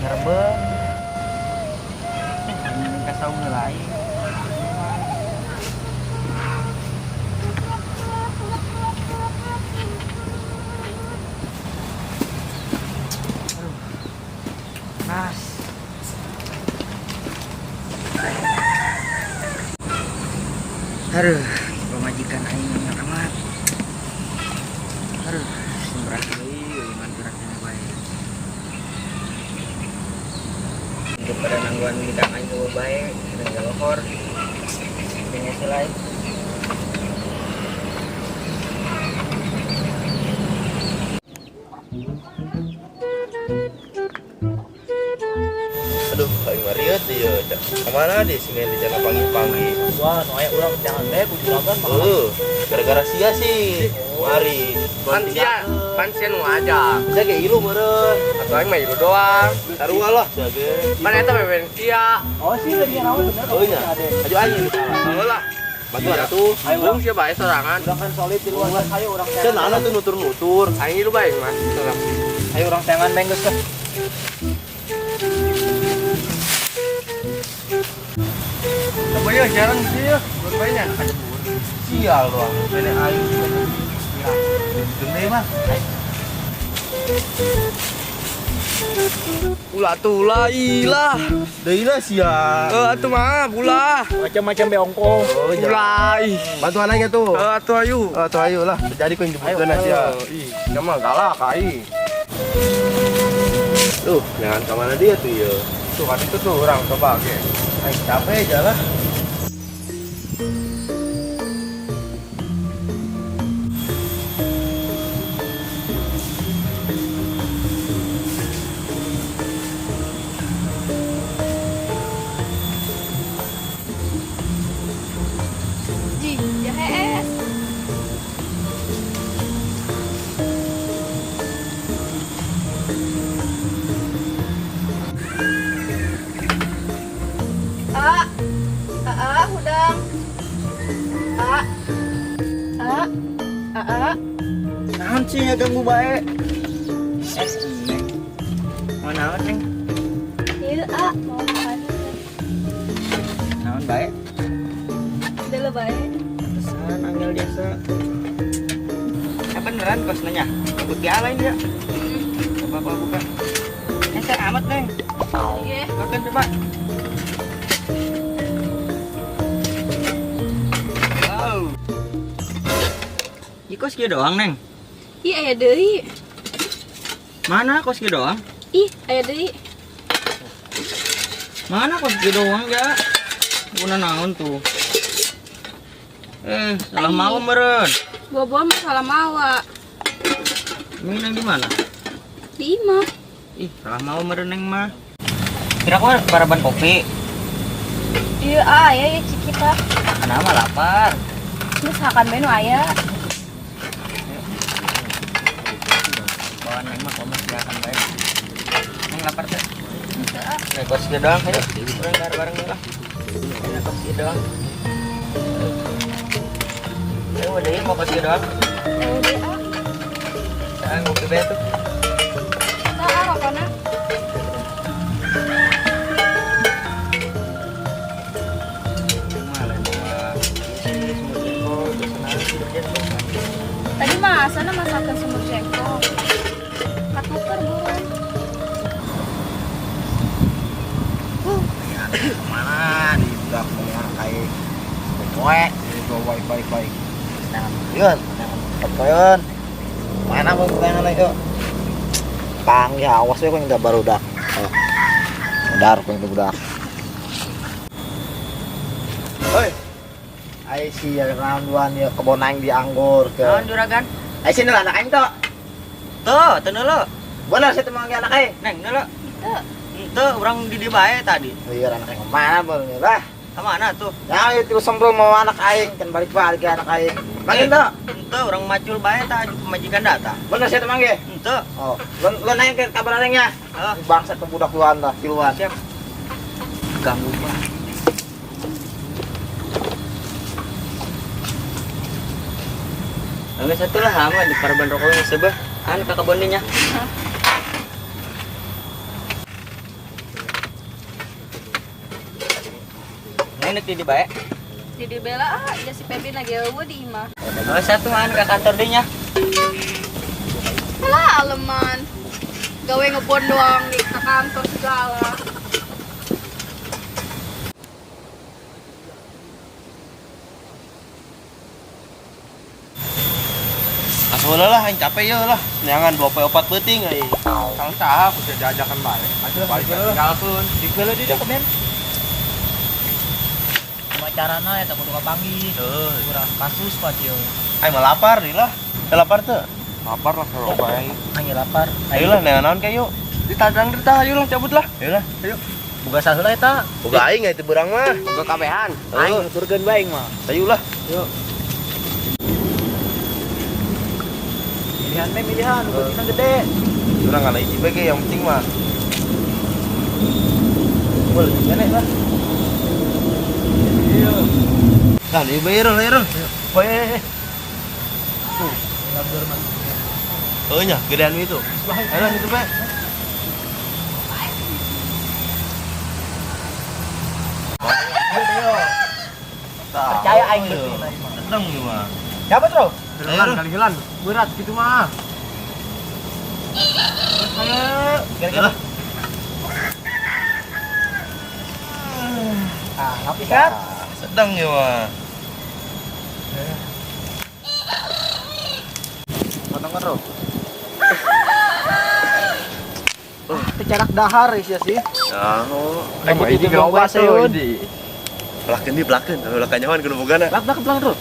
Ngerebek. Eh, ka saung heula aing. Aduh. Panas. Aduh, pamajikan aing banyak amat. Aduh, berat deui euy ngan berat keneh bae. Kepada nangguan bidang aing eueuh bae, dan lohor. Dengan lain. Aduh, aing mah rieut ieu. Kamana deh si Meli jangan panggil-panggil. Wah, nu aya urang jangan bae ku juragan mah. Heuh, gara-gara sia sih. Mari. Pan sia, pan sia nu ngajak. Bisa ge ilu meureun. Atau aing mah ilu doang. Sarua lah sia ge. Pan eta beben sia. Oh sih lagi naon bener. Heuh nya. Aju aing. Heuh lah. Bantuan atuh. Ayo Bung sia bae sorangan. Urang kan solid di luar lah, ayo urang Sia nana tuh nutur-nutur. Aing ilu bae mah. Sorangan. Ayo urang teangan bae geus lah. Coba ya jalan sih ya, bermainnya. Sial doang. Bene aing. Gede mah. Ulah tuh ulah ilah. Deui lah sia. Eh atuh mah ulah. Macam-macam be ongko. Oh, iya. Ulah ih. Bantuan aing tuh. Eh atuh ayu. Oh, tuh ayo lah. Jadi ku jemputkeun sia. Ih, sia mah galak ai. Duh, jangan ke mana dia tuh ya. Tuh kan itu tuh orang coba ge. Aing capek jalan. Ji, jahe es. A, A, A, hudang. A, A, A, A. Naon sih ngaganggu bae? Eh, Neng. Mau naon, Neng? Ieu, A, mau makan. Naon bae? Udah bae. Pesan angel biasa. Eh beneran kos nanya. Putih lain ya. Coba gua buka. Eh, saya amat, Neng. Iya. Makan coba. Wow. Ih, kos kieu doang, Neng. Ih, aya deui. Mana kos kieu doang? Ih, aya deui. Mana kos kieu doang ya? Guna naon tuh? Eh, salah Ai. mau meureun. Buah-buah mah salah mawa. Ini neng di mana? Di imah. Ih, salah mau meureun neng mah. Kira aku baraban kopi. Iya, ah, aya ya Cikita. Kenapa lapar? Geus hakan bae nu aya. Bawaan neng mah komes silakan bae. Neng lapar teh? Henteu, ah. Nih, kos kieu doang, ayo. Urang dahar bareng lah. Ayo, kos kieu doang. Ayo, udah ya, mau kos kieu doang. Udah, ah. Sekarang ngopi bae tuh. Tah, ah, rokona. Tadi mah sana masakan semur jengkol. Katuker buruan. Kemana di budak ngomong kayak poe, itu baik baik baik. Nah, yun, nah, mana mau tangan ayo. Panggil awas we kau yang baru dak. Oh. Dar kau yang budak. Hoi. Ai si yang randuan ya kebon aing di anggur ke. Naon juragan? Ai sini lah anak aing tuh. Tuh, teu neuleuh. Bener sih teman anak aing. Neng neuleuh. Teu. Henteu, urang di dieu bae tadi. Iya anak aing mana baru lah. Ka mana tuh? Ya itu sembrul mau anak aing kan balik-balik ke anak aing. Manggil tuh. Henteu, urang macul bae tah pemajikan data. Bener sih teman ge. Henteu. Oh, lu nanya ke kabar aingnya. Heeh. Bangsat budak luan dah, tiluan. Siap. Ganggu banget. Enggak satu lah sama di paraban rokoknya sebeh. Anu ke kebonnya. Hah? Aing di bae. Jadi bela ah, ya si Pebi lagi eueuh di imah. Oh, satu man ke kantor deui nya. Alah, aleman. Gawe ngebon doang di ke kantor segala. Asuh lah, aing capek ya lah. Neangan 24 peuting euy. Kang saha aku teh diajakan bae. Balik tinggalkeun. Dikeuleuh di dokumen. Carana eta kudu kapanggih. Heuh. Kurang kasus pak ieu. Aing mah lapar deui lah. Teu lapar teu? Lapar lah kalau bae. Aing lapar. Ayo lah neangan naon kayak yuk. Ditadang ditah ayo lah cabut lah. Ayo lah. Ayo. Boga saheula eta. Boga aing teu beurang mah. Boga kabehan. Aing nuturkeun bae aing mah. Ayo lah. Yuk. Pilihan meh pilihan, beutina gede. Urang ngala hiji bae ge yang penting mah. Boleh gimana lah. Iya. Nah, di bayar lah, Bae. Tuh, labor mah. Oh nya, gedean itu. Ayo itu, Pak. Percaya aing beutina mah. Tenang ieu mah. Siapa, Bro? Kali-kalian berat gitu mah. Ayo. Kira-kira. Ah, rapi kan? Sedang ya mah. Potong kan, Ro? Teu carak dahar sia sih. Nah, oh. Emang ini loba seun. Belakeun di belakeun, belakeun nyawan kudu bogana. Belak belak belak, Ro.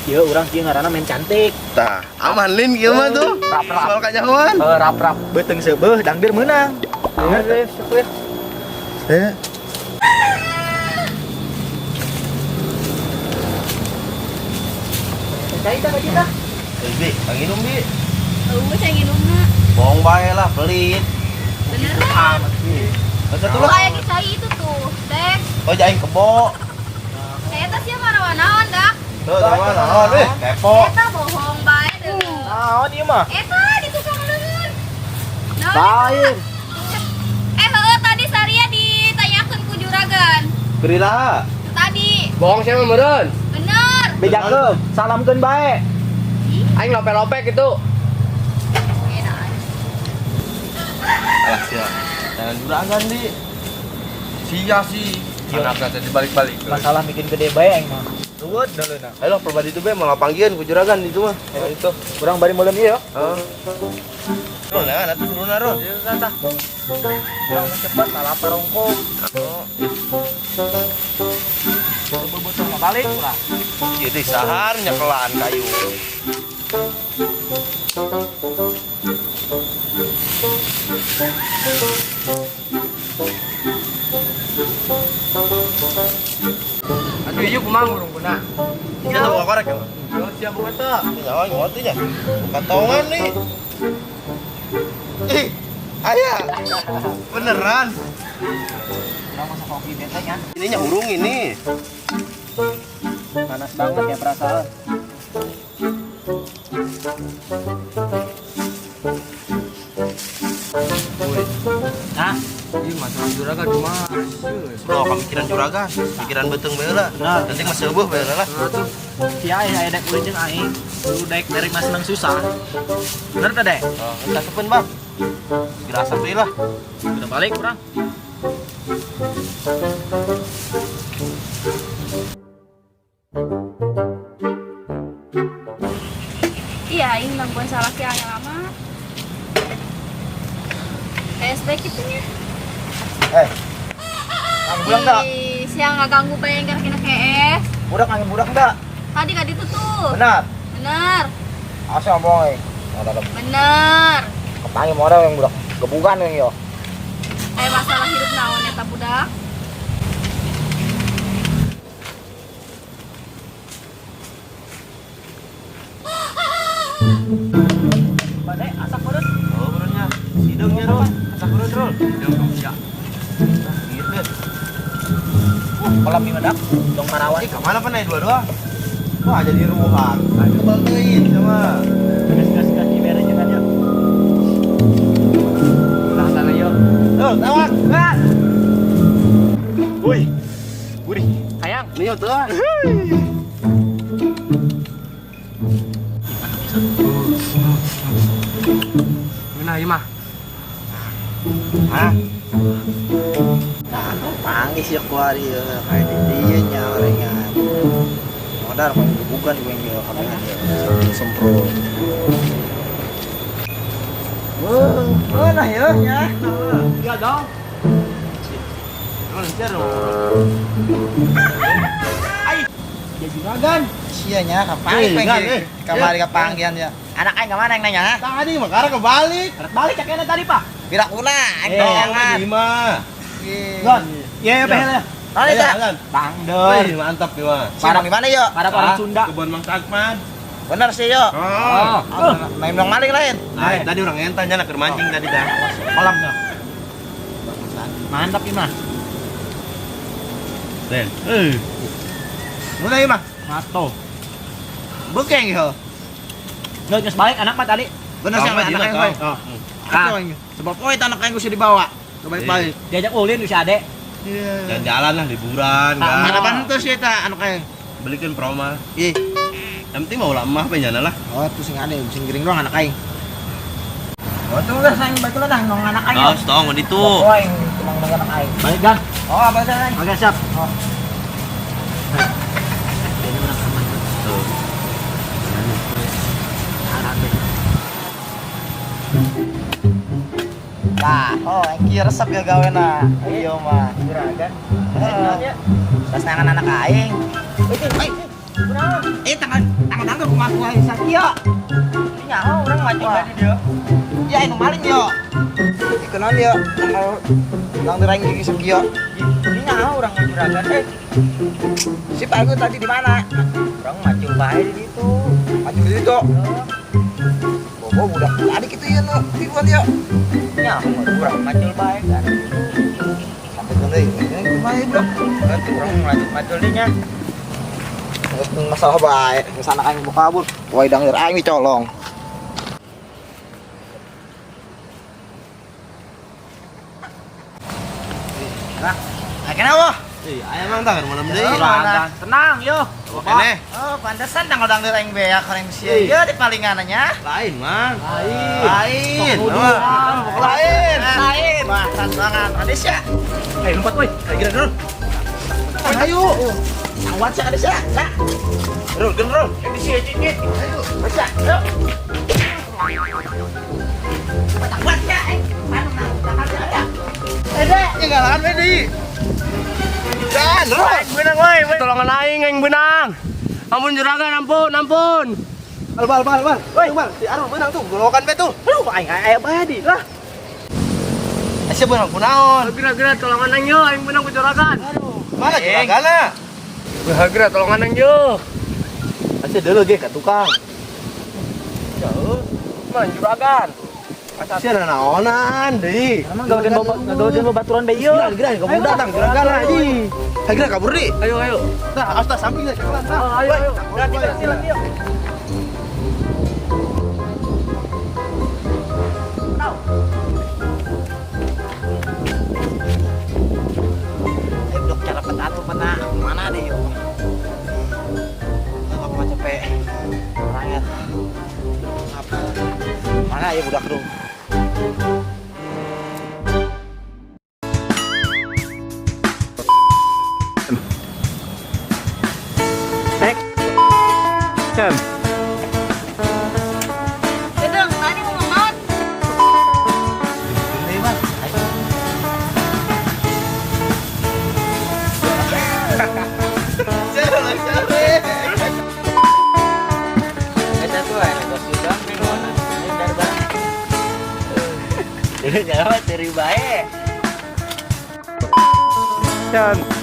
Ieu urang kieu ngaranna main cantik. Tah, aman lin kieu mah tuh. Rap-rap. Soal kanyahoan. Rap-rap. Beuteung seubeuh dangdir meunang. Bener, syukur. Eh. Cai tah kita. Bi, panginum bi. Eueuh cai nginumna. Bohong bae lah, pelit. Beneran. Satu Oh, lah. kayak cai itu tuh, Dek. Oh, jaing kebo. Eta sia marawa naon, Dak? Tuh, naon naon weh, kepo. Eta bohong bae deui. Naon ieu mah? Eta di tukang leungeun. Naon? Lain. Heueuh tadi Saria ditanyakeun ku juragan. Berilah. Tadi. Bohong siapa meureun? Bener. Bejakeun, salamkeun bae. Aing lope-lope gitu. Enak. Alah sia. Jangan juragan di. Sia sih. Anaknya tadi balik-balik. Masalah bikin gede bae aing mah. Ruwet daleuna. Ayo lah pribadi itu be malah panggian ku juragan itu mah. Ayo itu. Urang bari meuleum ieu yo. Heeh. Rul, nah, atuh turun Rul. Tah. Urang mah cepet lah lapar ongkong. Oh, Beubeuteuh mah balik urang. ieu deui sahar nyekelan kayu. Aduh, ieu kumaha ngurung guna. Kita buka korek ya? Yo siap buka teh. Nyawa ngoti nya. Katongan nih. Ih, ayah. Beneran. Urang masa kopi biasanya. Ininya hurung ini. Panas banget ya perasaan. Woi, Nah, ini masalah juragan cuma. Loh, kamikiran juragan, pikiran beuteung bae lah. Benar. Penting mah seueuh bae lah. Nah, tuh. si aing aya dek ulin jeung aing. Lu dek dari mas seneng susah. Bener teh, Dek? Oh, kita sepen, Bang. Kira asap deui lah. Udah balik urang. Iya, aing nangguan salah ki aya lama. SD kitu nya. Eh. Angin budak enggak? Ih, siang nggak ganggu bae gara kena KS. Budak angin budak enggak? Tadi ka ditu tuh. Benar. Bener. Asal ngomong eh. Ada Bener. kepanggil modal yang budak gebukan yang yo. Kayak masalah hidup naon eta budak. Badai asak meureun. Oh, benernya. Sidengnya, Rul. Asak urut, Rul. Ya. Nah, gitu. Kolam di medak, tong marawan. Ih, kemana pan dua-dua? Wah, jadi ruhan. Kebal teuing sama. Gas gas gas dibere jeung nya. Ayo tuh. Mana ieu mah? Hah? Nah, panggil sih kuari ya, kayak di dia nya orengan. Modal kau bukan gue yang kabehan ya, semprot. Wah, nah ya, ya. Ya dong. Ai, ya juragan. Sia nya kapan pengen kamari kepanggian ya. Anak aing mana yang nanya? Tadi mah karena kebalik. Balik cakena tadi, Pak. Pirakuna aing toyangan. Lima. Gon. Iya, behel ya. Tadi ta. Tangder. Mantap nih mah. Para di mana yo? Para orang Sunda. Kebun Mang Takman. Bener sih yo. Oh. Main dong maling lain. Nah, tadi orang entah nya nak mancing tadi dah. Kolam dah. Mantap ini mah. Den. Mulai mah. Mato. Bekeng yo. Nggak balik anak mah tadi. Bener sih anak aing. Oh. Sebab poe anak aing geus dibawa. Balik-balik. Diajak ulin geus ade. Iya. Jalan-jalan lah liburan kan. Harapan tuh sih eta anak aing. Belikin proma. Ih. Yang penting mau lama apa nyana lah. Oh, tuh sing ade sing gering doang anak aing. Oh, tuh udah saing batulah dah ngomong anak aing. Oh, stong di itu. Oh, aing cuma ngomong anak aing. Balik kan. Oh, apa aing? Oke, siap. Oh. Ini orang aman. Tuh. Nah, oh, aing kieu resep ya gawena. Iya mah. Juragan. Heeh. Tas tangan anak aing. Eh, tangan tangan kumaha aing sakieu. Nyaho urang mancing tadi dia. Ya anu maling yo. Ikeun yo, tanggal tang dirang gigi sakieu. Ini nyaho urang mah juragan eh. Si Pak Agus tadi di mana? Urang macul bae di situ. Macul di situ. Bobo budak tadi kitu ieu nu tiluan yo. Nyaho urang macul bae kan. Sampai keun deui. Kumaha ieu budak? Atuh urang lanjut macul deui nya. Masalah bae, geus anak aing mau kabur. Woi dangdir aing dicolong. Nah, kenapa? Ih, aya mang tah malam deui. Juragan. Tenang yo. Kene. Oh, pantesan tanggal dangdir aing beak orang sia. Ieu di palingan nya. Lain, Mang. Lain. Lain. Lain. Lain. Wah, tantangan Adis ya. Eh, lompat woi. Kira dulu. Ayo. Awan sih Adis ya. Sa. Rul, gen rul. Ayo, baca. Ayo. Awan ya, anu tangan ya. Ede, ninggalan we deui. Dan, rul. Beunang woi, tolongan aing aing beunang. Ampun juragan, ampun, ampun. Bal bal bal bal. Woi, bal, si Arul beunang tuh, golokan be tuh. Aduh, aing aya bae di lah. Sia beunang kunaon? Geura-geura tolongan aing yo, aing beunang ku juragan. Mana juragana? Geura tolongan aing yo. Sia deuleu ge ka tukang. Jauh. Mana juragan? Sia naonan deui. Emang gawin babaturan bae ieu. Geura kabur datang juragan lagi. Geura kabur deui. Ayo ayo. Tah, asta samping teh kelan tah. Ayo ayo. Ganti ganti lagi yo. Dok cara petatu pernah mana deh yo. Aku mah capek. Orangnya. Apa? Mana ya budak tuh? Action. Dedeng, tadi mau ngemot. Ini mah. Eta tuh aya kos udang minuman. Ini dari barang. Jadi nyawa ceri bae. Action.